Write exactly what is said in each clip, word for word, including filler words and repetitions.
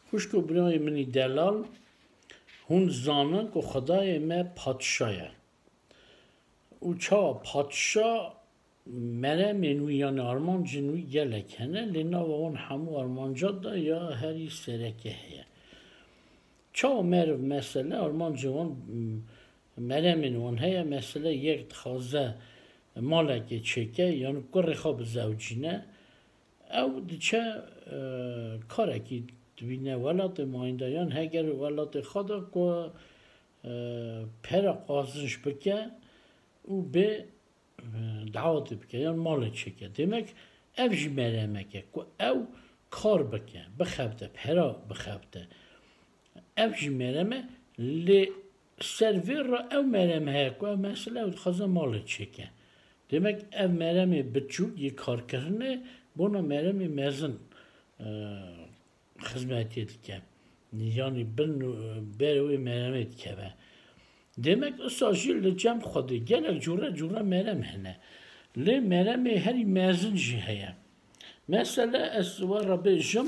Xwişk û birayê min î delal, hûn zanin ku Xwedayê me padşa ye. Û çawa padşa meremên wî, yanî armancên wî gelek hene, lê nava wan hemû armanca de ya herî sereke heye. Çawa meriv mesele, armancên wan, m-, meremên wan heye, mesele yek dixwaze malekê çêke, yanî kurê xwe bizewcîne, ew diçe, e, karekî dibîne welatê mayînda, yan heger welatê xwe de ku, e, pera qazinç bike û bê, e, dawetê bike, yan malê çêke. Demek ev jî meremek e ku ew kar bike, bixebite, pera bixebite. Ev jî merem e, lê ser vê re ew merem heye ku ev mesele ew dixwaze malê çêke. Demek ev meremê biçûk yê karkirinê bona meremê mezin, e, xizmetiyê dike. Yanî bin, e, berê wê meremê dikeve. Demek usa jî li cem Xwedê gelek cûre cûre merem hene. Lê meremê herî mezin jî heye. Mesele ez we re bêjim,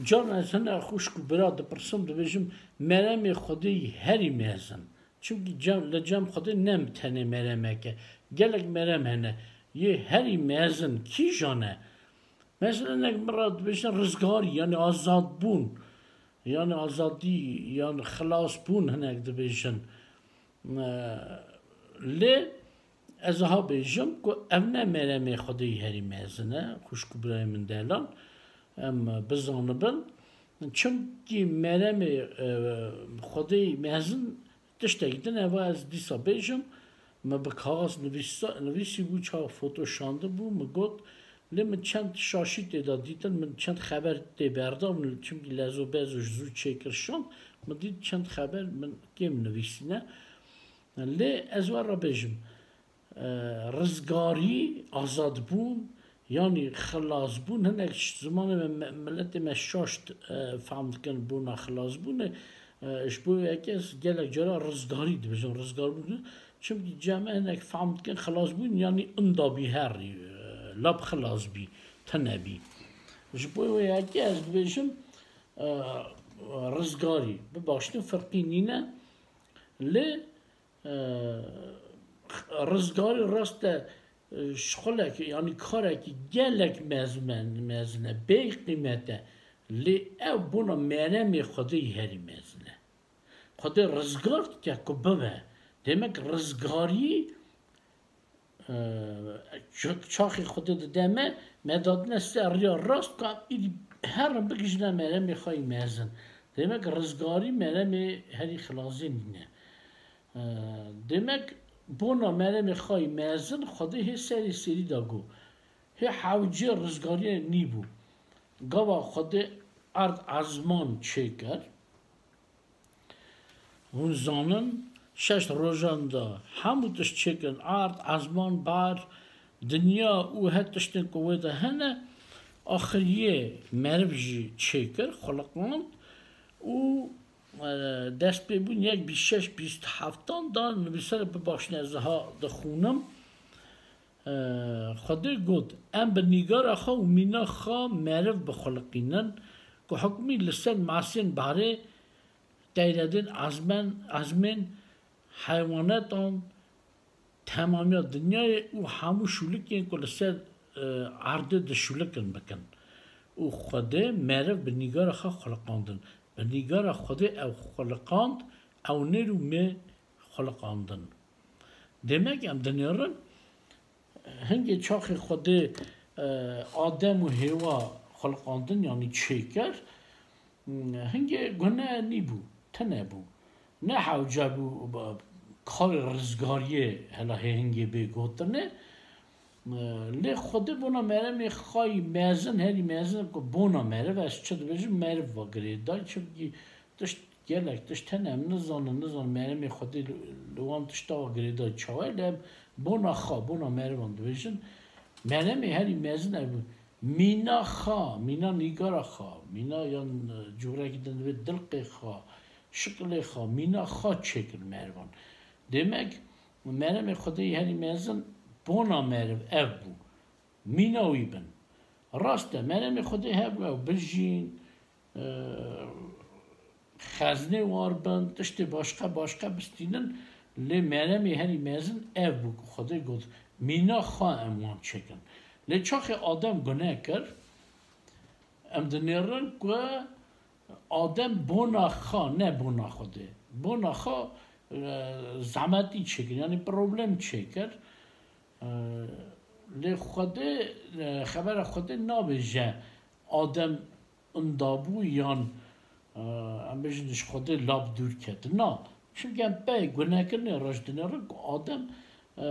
can ez hine xwişk û bira dipirsim, dibêjim, meremê Xwedê yî herî mezin. Çimkî cem, li cem Xwedê ne tenê meremek e. Gelek merem hene. Yê herî mezin kîjan e? Mesela nek min re dibêjin rizgarî, yanî azadbûn. Yanî azadî, yanî xilasbûn hinek dibêjin. E, lê ez aha bêjim ku ev ne meremê Xwedê yî herî mezin e, xwişk û birayê min delal, em bizanibin. Çimkî meremê, e, Xwedê yî mezin tiştek din e, va ez dîsa bêjim, min bi kaxez nivîsa-, nivîsî bû, çawa foto şandibû, min got, lê min çend şaşî tê de dîtin, min çend xeber tê berda, min çimkî lezo bezo ji zû çêkir şand, min dît çend xeber min kêm nivîsîne. Lê ez we re bêjim, e, rizgarî, azadbûn, yanî xilasbûn, hinek ji zimanê me, me, miletê me şaş, e, fehm dikin bona xilasbûnê. E, ji bo yekê ez gelek cara rizgarî dibêjim, rizgarbûn. Çimkî cem hinek fehm dikin xilasbûn, yanî inda bî herî, e, lab xilas bî, tune bî. Ji bo wê yekê ez dibêjim, e, rizgarî. Bibaştin firqî nîne, lê, e, rizgarî rast e, e, şixulek, yanî karekî gelek mezmen, mezin e, bê qîmet e. Lê ew bona meremê Xwedê yî herî mezin e. Xwedê rizgar dike ku bibe. Demek rizgarî, e, ça-, çaxê Xwedê dide me, me dadine ser riya rast ku em îdî herin bigihîjine meremê xwe yî mezin. Demek rizgarî meremê herî xilazê nîne. E, demek bona meremê xwe yî mezin Xwedê hê serê serî de got. Hê hewcê rizgariyê nîbû. Gava Xwedê erd ezman çêkir. Hûn zanin, şeş rojan de hemû tişt çêkirin, erd, ezman, bar, dinya û her tiştên ku wê de hene, axiriyê meriv jî çêkir, xuliqand û, e, dest pê bûn yek bîst şeş bîst heftan de nivîsere, bibaşne ez ha dixûnim. E, Xwedê got, em bi nîgara xwe û mîna xwe meriv bixuliqînin, ku hukmî li ser masên barê, teyredên ezmen, ezmên, heywanetan, temamiya dinyayê û hemû şûlikên ku li ser, e, erdê dişûlikin bikin. Û Xwedê meriv bi nîgara xwe xuliqandin. Bi nîgara Xwedê ew xuliqand, ew nêr û mê xuliqandin. Demek em dinêrin, hingê çaxê Xwedê, e, Adem û Hêwa xuliqandin, yanî çêkir, hingê gune nîbû, tune bû. Ne hewce bû, karê rizgariyê hela hê hingê bê gotinê. Lê Xwedê bona meremê xwe yî mezin, herî mezin ku bona meriv, ez çi dibêjim, meriv va girêdayî, çimkî tişt, gelek tişt hene em nizanin, nizanin meremê Xwedê li, li wan tişta wa girêdayî çawa ye, lê em bona xwe, bona merivan dibêjin. Meremê herî mezin ev bû. Mîna xwe, mîna nîgara xwe, mîna yan, e, cûrekî din divê dilqê xwe, şiklê xwe, mîna xwe çêkir merivan. Demek meremê Xwedê yî herî mezin bona meriv ev bû. Mîna wî bin. Rast e, meremê Xwedê hebû ew bijîn, e, xezinê war bin, tiştê başqa başqa bistînin, lê meremê herî mezin ev bû ku Xwedê got, mîna xwe em wan çêkin. Lê çaxê Adem gune kir, em dinêrin ku Adem bona xwe, ne bona Xwedê, bona xwe, e, zehmetî çêkir, yanî problem çêkir. E, lê Xwedê, e, xebera Xwedê nabêje Adem inda bû yan, e, em bêjin ji Xwedê lap dûr ket. Na, çimkî em pey gunekirinê re jî dinêrin ku Adem, e,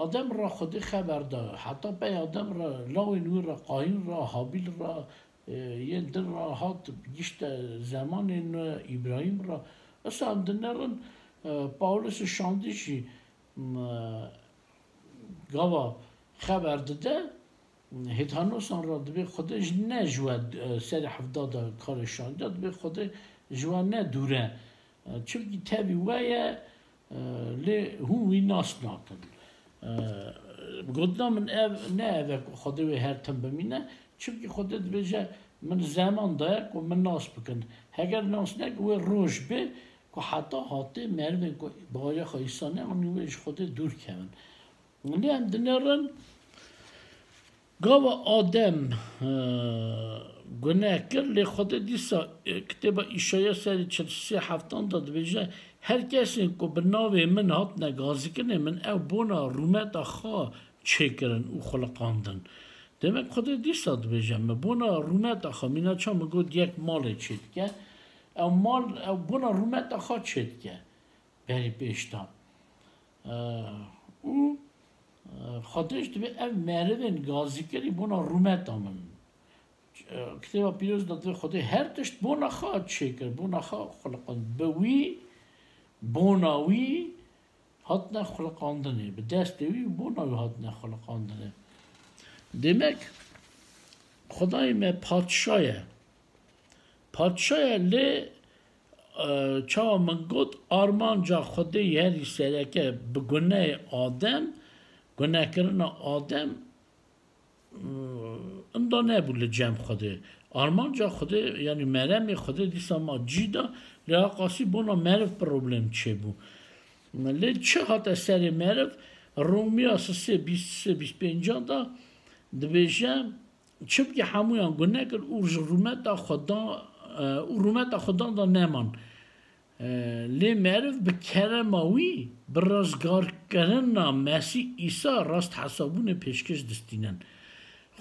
Adem re Xwedê xeber da. Heta pey Adem re, lawên wî re, Qayîn re, Habîl re, e, yên din re hat, gişte zemanên Îbrahîm re. Esa em dinêrin, e, Pawlosê şandî jî, m, e, gava xeber dide, hêdhanosan re dibê Xwedê ji ne ji we, e, serê hevda de karê şandiya, dibê Xwedê ji we ne dûr e. E, çimkî tevî we ye, e, lê hûn wî nas nakin. E, gotina min ev, ne ev e ku Xwedê wê her tim bimîne, çimkî Xwedê dibêje, min zeman daye ku min nas bikin. Heger nas nekin, wê roj bê ku heta hatê merivên ku baweriya xwe Îsa neanî wê ji Xwedê dûr kevin. Lê em dinêrin, gava Adem, e, gune kir, lê Xwedê dîsa, e, kitêba Îşaya serê çil sê heftan de dibêje, her kesên ku bi navê min hatine gazikirinê, min ew bona rûmeta xwe çêkirin û xuliqandin. Demek Xwedê dîsa dibêje, min bona rûmeta xwe, mîna çawa min got yek malê çêdike, ew mal, ew bona rûmeta xwe çêdike berî pêş de. E, û, e, Xwedê jî dibê ev merivên gazîkirî bona rûmeta min. E, Kitêba Pîroz de dibê Xwedê her tişt bona xwe çêkir, bona xwe xuliqand. Bi wî, bona wî hatine xuliqandinê, bi destê wî û bona wî hatine xuliqandinê. Demek Xwedayê me padşa ye. Padşa ye lê, e, çawa min got, armanca Xwedê herî sereke bi guneyê Adem, gunekirina Adem, e, inda nebû li cem Xwedê. Armanca Xwedê, yanî meremê Xwedê dîsa ma cî da, lê a qasî bona meriv problem çêbû. Lê çi hate serê meriv? Romiya sisê bîst sê bîst pêncan da dibêje, çimkî hemûyan gune kir û ji rûmeta Xwedan, e, û rûmeta Xwedan da neman. E, lê meriv bi kerema wî, bi rizgarkirina Mesîh Îsa rasthesabûnê pêşkêş distînin.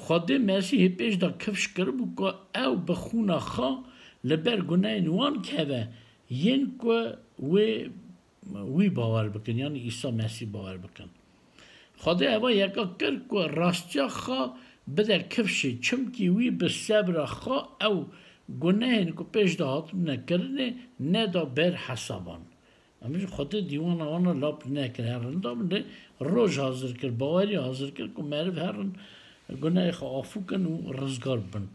Xwedê Mesîhê pêş de kifş kiribû ku ew bi xûna xwe li ber gunehên wan keve, yên ku wê wî bawer bikin, yanî Îsa Mesîh bawer bikin. Xwedê eva yeka kir ku rastiya xwe bide kifşê, çimkî wî bi sebra xwe ew gunehên ku pêş de hatibûne kirinê neda ber hesaban. Em ji Xwedê dîwana wana lap nekir, herin da min lê roj hazir kir, bawerî hazir kir ku meriv herin gunehê xwe afû kin û rizgar bin.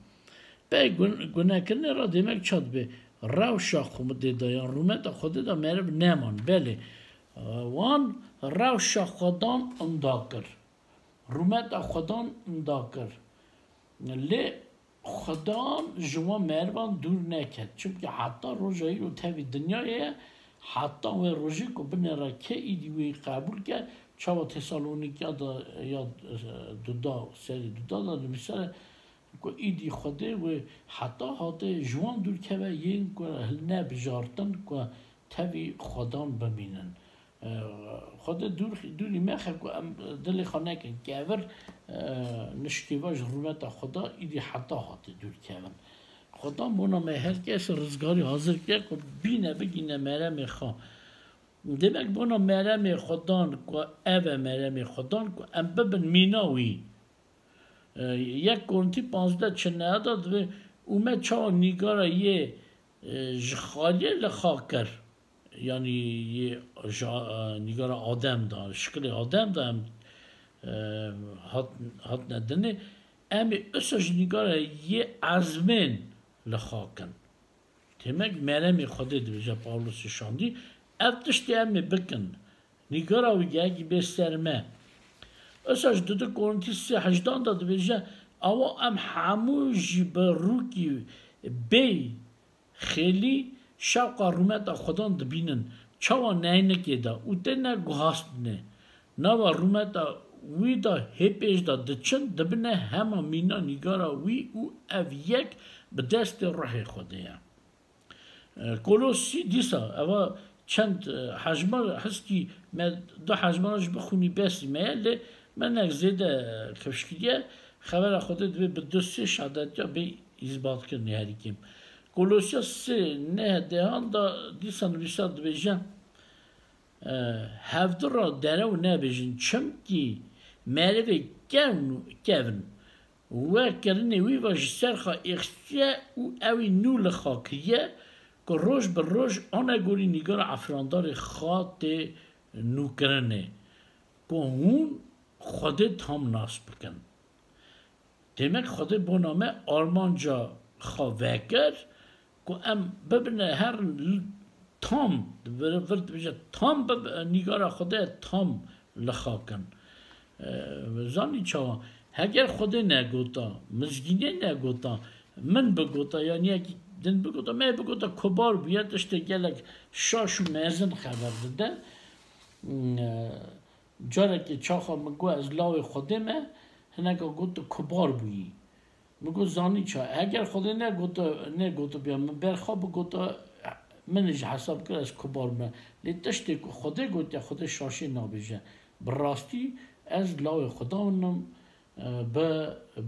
Pey gun-, gunekirinê re demek ça dibe? Rewşa Xwedê de yan rûmeta Xwedê de meriv neman. Belê, wan rewşa Xwedan inda kir. Rûmeta Xwedan inda kir. Lê Xwedan ji wan merivan dûr neket. Çimkî heta roja îro tevî dinyayê ye, heta wê rojê ku binêre ke îdî wê qebûl ke, çawa Tesalonîkiya de ya, e, duda, serê duda de dinivîse, ku îdî Xwedê wê heta hatê ji wan dûr keve, yên ku hil nebijartin ku tevî Xwedan bimînin. E, Xwedê dûr, dûrî mexe ku em dilê xwe nekin kevir, e, nişkîva ji rûmeta Xweda îdî heta hatê dûr kevin. Xwedan bona me her kes rizgarî hazir kir ku bîne bigîne meremê xwe. Demek bona meremê Xwedan ku ev e meremê Xwedan ku em bibin mîna wî. E, yek Korintî panzdeh çil neh da dibê, û me çawa nîgara yê, e, ji xaliyê li xwe kir. Yanî yê ji, e, nîgara Adem da, şikilê Adem da em, e, hat, hatine dinê. Em ê usa ji nîgara yê ezmên li xwe kin. Demek meremê Xwedê dibêje Pawlosê şandî, ev tiştê em ê bikin. Nîgara wî gehekî bê ser me. Usa ji dudu Korintî sê hejdan de dibêje, awa em hemû jî bi rûkî bêyî xêlî şewqa rûmeta Xudan dibînin, çawa neynikê de û têne guhastine. Nava rûmeta wî de hê pêş de diçin, dibine hema mîna nîgara wî û ev yek bi destê ruhê Xwedê ye. E, Kolosî dîsa, eva çend, e, hejmar, heskî me du hejmara ji bixwînî besî me ye, lê me nek zêde kifş kiriye. Xebera Xwedê divê bi du sê şadetiya bê îzbatkirinê herî kêm. Kolosya sê neh dehan da dîsa nivîsa dibêje, e, hevdi ra derew nebêjin, çimkî merivê kevn, kevn we kirinê wî ve ji ser xwe êxistiye û ewî nû li xwe kiriye ku roj bi roj anegorî nîgara efrandarê xwe tê nûkirinê, ku hûn Xwedê tam nas bikin. Demek Xwedê bona me armanca xwe vekir ku em bibine her tam, vir, vir dibêje tam bib-, nîgara Xwedê tam li xwe kin. E, zanî çawa? Heger Xwedê negota, mizgînê negota, min bigota, yan yekî din bigota, me bigota kubar bûye, tiştê gelek şaş û mezin xeber dide. Hmm, e, Carekê çaxa min got, ez lawê Xwedê me, hineka got, tu kubar bûyî. Min got, zanî ça, heger Xwedê negoto, negotibiya min ber xwe bigota, min ji hesab kir ez kubar me. Lê tiştê ku Xwedê gotiye, Xwedê şaşê nabêje. Bi rastî ez lawê Xweda min im, e, bi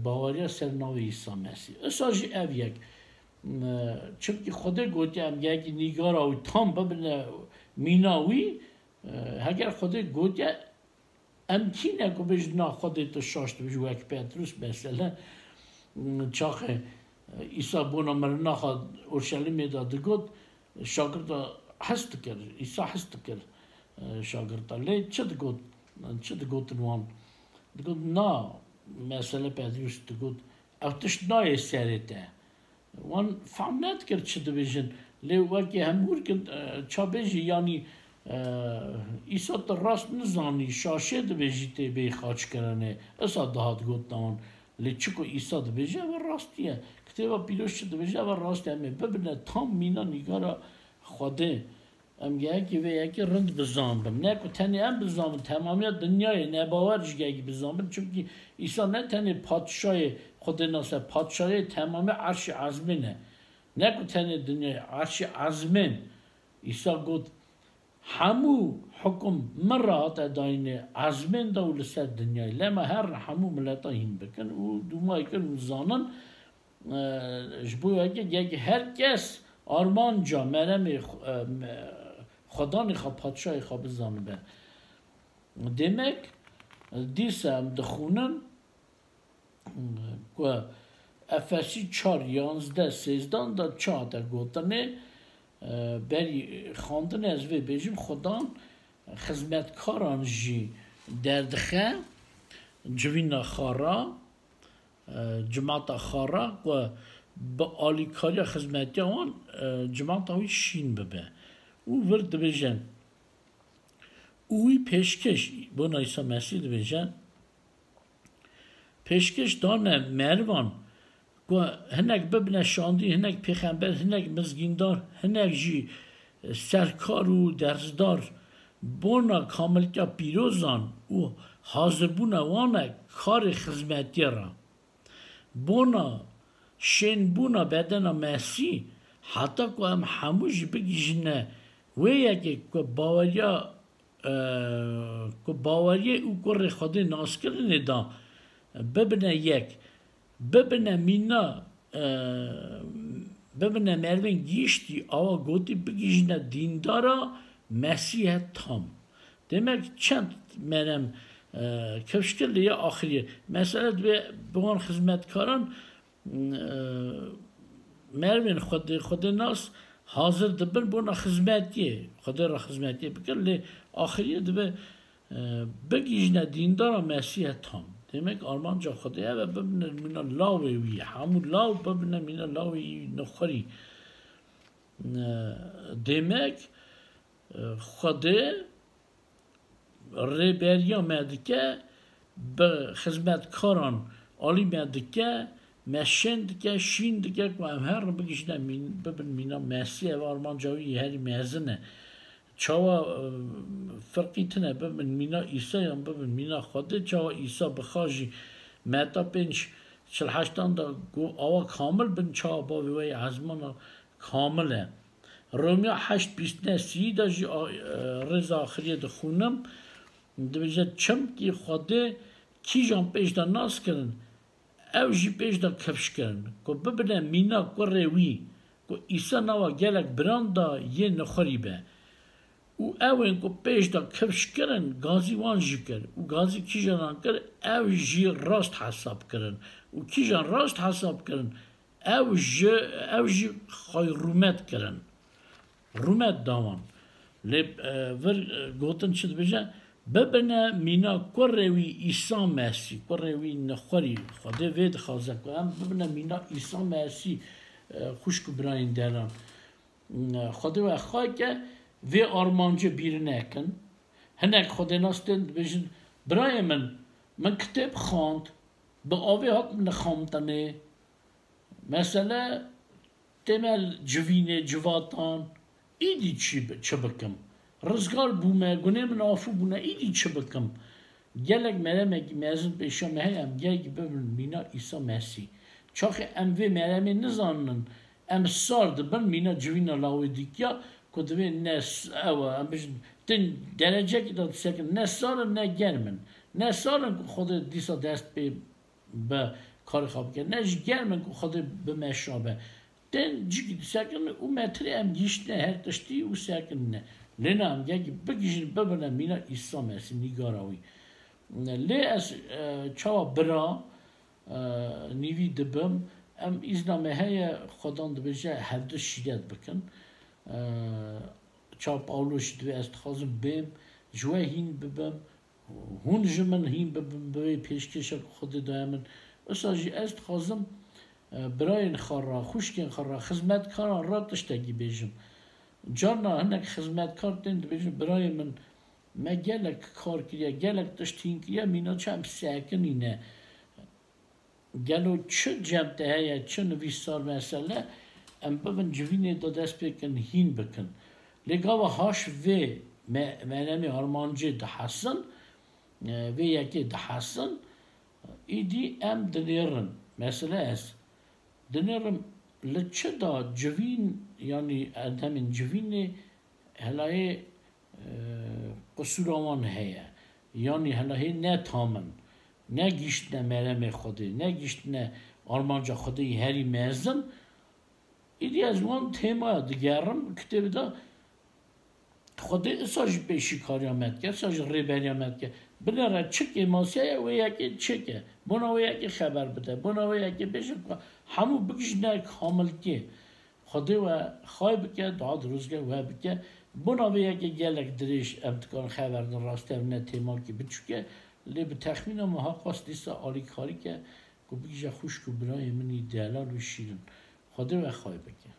baweriya ser navê Îsa Mesîh. Isa jî ev yek. E, çimkî Xwedê gotiye, em yekî nîgara wî tam bibine mîna wî, e, heger Xwedê gotiye, em kî ne ku bêjin, na Xwedê tu şaş dibêjî, wek Petrus mesele, çaxê, e, Îsa bona mirina xwe Orşelîmê de digot, şagirta hez dikir, Îsa hez dikir, e, şagirta. Lê çi digot, çi digotin wan? Digot, na, mesele Petrus digot, ev tişt nayê serê te. Wan fehm nedikir çi dibêjin. Lê wekî hemûr kin, e, ça bêjî, yanî, e, Îsa tu rast nizanî, şaşê dibêjî tê bê xaçkirinê. Isa dihat gotina wan. Lê çi ku Îsa dibêje, ev rastî ye. Kitêba Pîroz çi dibêje, ev rastî ye. Em ê bibine tam mîna nîgara Xwedê. Em gehekî vê yekê rind bizanbin. Ne ku tenê em bizanbin, temamiya dinyayê nebawer jî gehekî bizanbin. Çimkî Îsa ne tenê padşayê Xwedê nas e, padşayê temamê erşê ezmên e. Ne ku tenê dinyayê, erşê ezmên. Îsa got, hemû hukum min re hate dayînê ezmên de û li ser dinyayê. Lema herin hemû mileta hîn bikin û dûmayê kin û zanin, e, ji bo yekê, yekê her kes armanca meremê xwe, e, me-, xwedanê xwe, padşahê xwe bizanibe. Demek, dîsa em dixwînin ku Efesî çar yanzdeh sêzdan de çi hate gotinê, e, berî xwendinê ez vê bêjim, Xudan xizmetkaran jî derdixe civîna xwe re, e, cimata xwe re ku bi alîkariya xizmetiya wan, e, cimata wî şîn bibe. Û vir dibêje, û wî pêşkêş, bona Îsa Mesîh dibêje, pêşkêş dane merivan ku hinek bibine şandî, hinek pêxember, hinek mizgîndar, hinek jî serkar û dersdar bona kamilkiya pîrozan û hazirbûna wan e karê xizmetiyê re. Bona şênbûna bedena Mesîh, heta ku em hemû jî bigihîjine wê yekê ku baweriya, e, ku baweriyê û kurê Xwedê naskirinê da bibine yek, bibine mîna, e, bibine merivên gihîştî, awa gotî, bigihîjine dîndara Mesîhe tam. Demek çend merem, e, kifş kir, lê ya axiriyê. Mesele divê bi wan xizmetkaran, e, merivên Xwedê, Xwedê nas hazir dibin bona xizmetiyê, Xwedê re xizmetiyê bikin, lê axiriyê divê, e, bigihîjine dîndara Mesîhe tam. Demek armanca Xwedê ev e, bibine mîna lawê wî, hemû law bibine mîna lawê wî nexwerî. E, demek, e, Xwedê rêberiya me dike, bi xizmetkaran alî me dike, meşên dike, şîn dike ku em her re bigihîjine mîn-, bibin mîna Mesî, ev armanca wî yê herî mezin e. Çawa, e, firqî tune bibin mîna Îsa yan bibin mîna Xwedê, çawa Îsa bi xwe jî Meta pênc çil heştan de got, awa kamil bin, çawa bavê we yê ezmana kamil e. Romya heşt bîst ne sî de jî a-, e, rêza axiriyê dixwînim, dibêje, çimkî Xwedê kîjan pêş de nas kirin, ew jî pêş de kifş kirin, ku bibine mîna kurê wî, ku Îsa nava gelek biran da yê nexwerî be. Û ewên ku pêş de kifş kirin, gazî wan jî kir. Û gazî kîjanan kir, ew jî rast hesab kirin. Û kîjan rast hesab kirin, ew ji, ew jî xwe rûmet kirin. Rûmet da wan. Lê, e, vir, e, gotin çi dibêje? Bibine mîna kurê wî Îsa Mesî, kurê wî nexwerî. Xwedê vê dixwaze ku em bibine mîna Îsa Mesî, e, xwişk û birayên delal. Xwedê we xay ke vê armancê bîr nekin. Hinek xwedênas tên dibêjin, birayê min, min kitêb xwend, bi avê hat min nixamtinê. Mesele tê me civînê, civatan, îdî çi bi-, çi bikim? Rizgar bûme, gunê min afû bûne, îdî çi bikim? Gelek meremekî mezin pêşiya me heye, em gelkî bibin mîna Îsa Mesî. Çaxê em vê meremê nizaninin, em sar dibin mîna civîna Lawodîkiya, ku divê ne s-, ew e, em bijin, tin derecekî de disekin, ne sar in, ne germ in. Ne sar in ku Xwedê dîsa dest pê bi karê xwe bike, ne jî germ in ku Xwedê bi meşa be. Tên cîkî disekin û metirê em gihîştine her tiştî û sekinine. Lê na em gelkî bigihîjin bibine mîna Îsa Mesî, nîgara wî. Lê ez, e, çawa bira, e, nîvî dibim, em îzna me heye, Xwedan dibêje hevdu şîret bikin. E, çawa Pawlo jî dibê ez dixwazim bêm, ji we hîn bibim, hûn ji min hîn bibin, bi vê pêşkêşa ku Xwedê daye min. Wisa jî ez dixwazim, e, birayên xwe re, xwişkên xwe re, xizmetkaran re tiştekî bêjim. Carna hinek xizmetkar tên dibêjin, birayê min, me gelek kar kiriye, gelek tişt hîn kiriye, mîna çi em sekinîne. Gelo çi cem te heye, çi nivîsar mesele, em bibin civînê de dest pê kin, hîn bikin. Lê gava haş vê me-, meremê armancê dihesin, e, vê yekê dihesin, îdî em dinêrin. Mesele ez dinêrim, li çi da civîn, yanî erdemên civînê helayê, e, qisûra wan heye. Yanî helayê ne tam in, ne gihîştine meremê Xwedê, ne gihîştine armanca Xwedê yî herî mezin. Îdî ez wan têmaya digerim, kitêbê de Xwedê isa jî pêşîkariya me dike, isa jî rêberiya me dike. Binêre çi kêmasiya ye, wê yekê çêke. Bona wê yekê xeber bide. Bona wê yekê bêje ku hemû bigihîjine kamilkê. Xwedê we xay bike, dua dirozge we bike. Bona vê yekê gelek dirêj em dikarin xeber din, rastî ev ne têmakî biçûk e. Lê bi texmîna min haqas dîsa alîkarî ke ku bigihîje xwişk û birayê min î delal û şîrin. Xwedê we xay bike.